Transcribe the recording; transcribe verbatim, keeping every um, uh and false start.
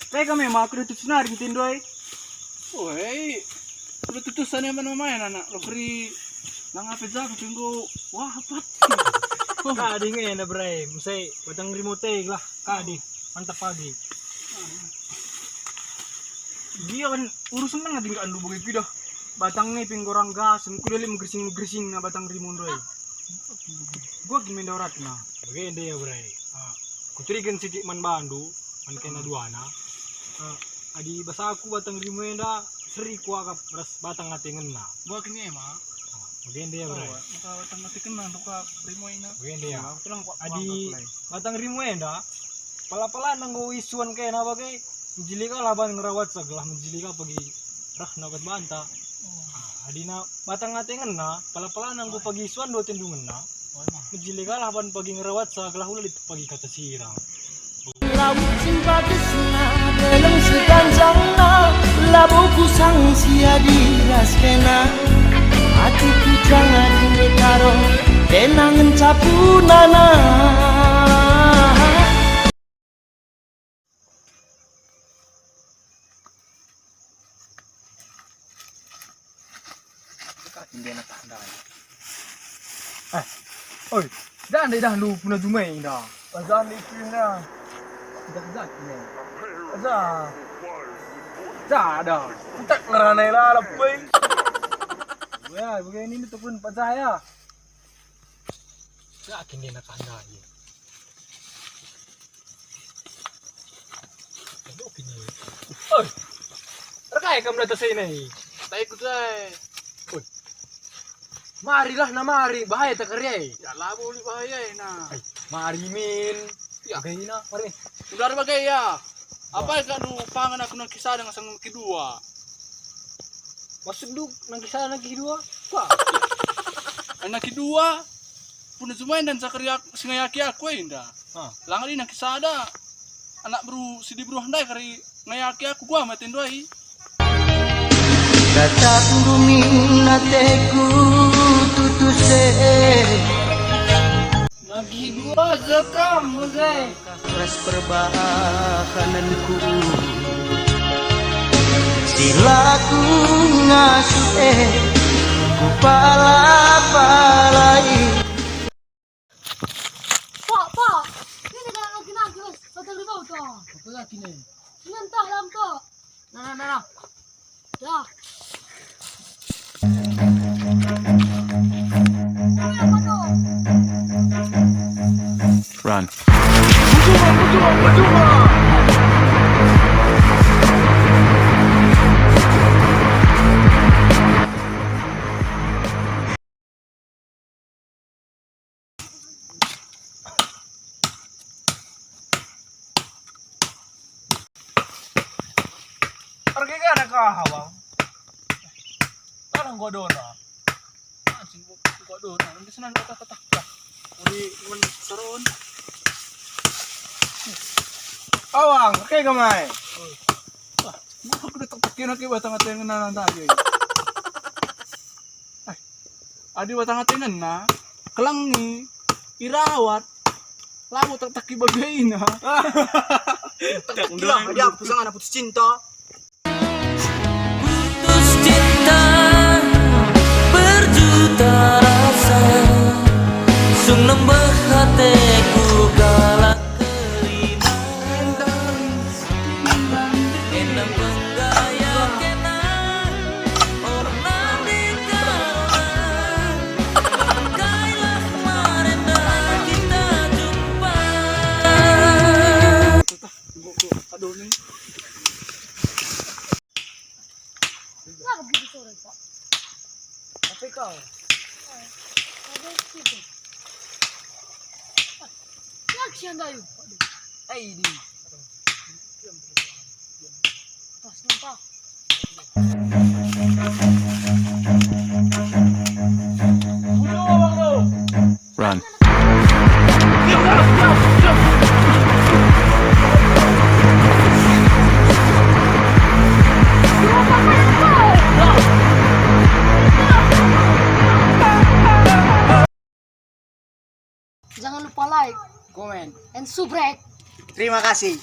Kai kami mah aku tutus nari ngintin doy. Woi, udah tutusan ya mana main anak lo keri. Nang apa jago tunggu wah apat. Kadi ngena bray, mesai batang remote lah. Kadi, mantap pagi. Dia kan urusan nang tinggal andu bagi pidah. Batang ni pinggorang gas, kuliah megersing-megersing na batang rimun doy. Gua gini mendorat na. Bagi dia bray. Ah, kuturikan sidik man bandu, man kena duana. Ah, adi basaku batang rimu enda seri kuakap ras batang ate ngena. Gua kini ema. Ah, bagi dia bray. Oh, maka batang ate kena tuka rimu ina. Bagi dia. Adi batang rimu enda, pala-pala nanggo isuan kena bage, menjilika laban ngerawat segelah menjilika pagi rah nabat banta. Ah, adina batang ate ngena, pala-pala nanggo pagi isuan dua tendungenna. Mejile kalah ban pagi ngerawat sa gelah ula lit pagi kata sirang. Lawit sing bagesna, deleng seganjangna, labo kusang si adi ras kena. Atiku jangan karo kena ngenca punana. Eh, oi, dande dah lu puna jumai dah. Azan itu dah. Dah zat ne. Azan. Dah dah. Entak ngerana lalap, weh. Ya, begini ini tuh pun pecah ya. Yakin dia nak kandang ya. Aduh, kini. Oi. Rekai kam datang sini. Tak ikut saya. Oi. Marilah na mari, bahaya tak keriai. Ya labo uli bahaya na. Ai, mari min. Ya. Bagai na, mari. Udah bagai ya. Apa ya kak du pangan aku nang kisah dengan sang kedua. Maksud du nang kisah nang kedua? Wah. Nang kedua, puna jumai dan sakari aku, si ngayaki aku enda. Ah. Lang adi nang kisada anak beru si diberu ndai kari ngayaki aku gua mate ndai. Datang bumi nateku tutus e. Nagi dua zekam, Jose. Ras perbahananku. Silaku ngasuh e, kupala-palai. Pak, Pak, ini kan lagi nangkis, kata lu tahu toh? Apa lagi nih? Ini entah lam toh. Nah, nah, nah, nah. Dah. Run. Pergi ke anak kau, Bang? Kalah gua dona. Anjing gua, gua dona. Nanti senang kata-kata. Uri men saron. Awang, oke gamai. Wah, gua udah tak pakai nake batang ate ngena tadi. Eh, adi batang ate ngena, kelengi, irawat, lalu tak taki bagaina. Tak kira, dia aku pasangan putus cinta. Putus cinta berjuta rasa, sung nembeh ateku kalak kerina. Endang penggaya kena, orna dikala, engkailah marenda kita jumpa. Aduh, nih. Lah, begitu sore, Pak. Tapi kau. Ada situ. Ya, kesian dah, yuk. Aduh. Eh, ini. Pas nampak. Run. Jangan lupa like, comment, and subscribe. Terima kasih.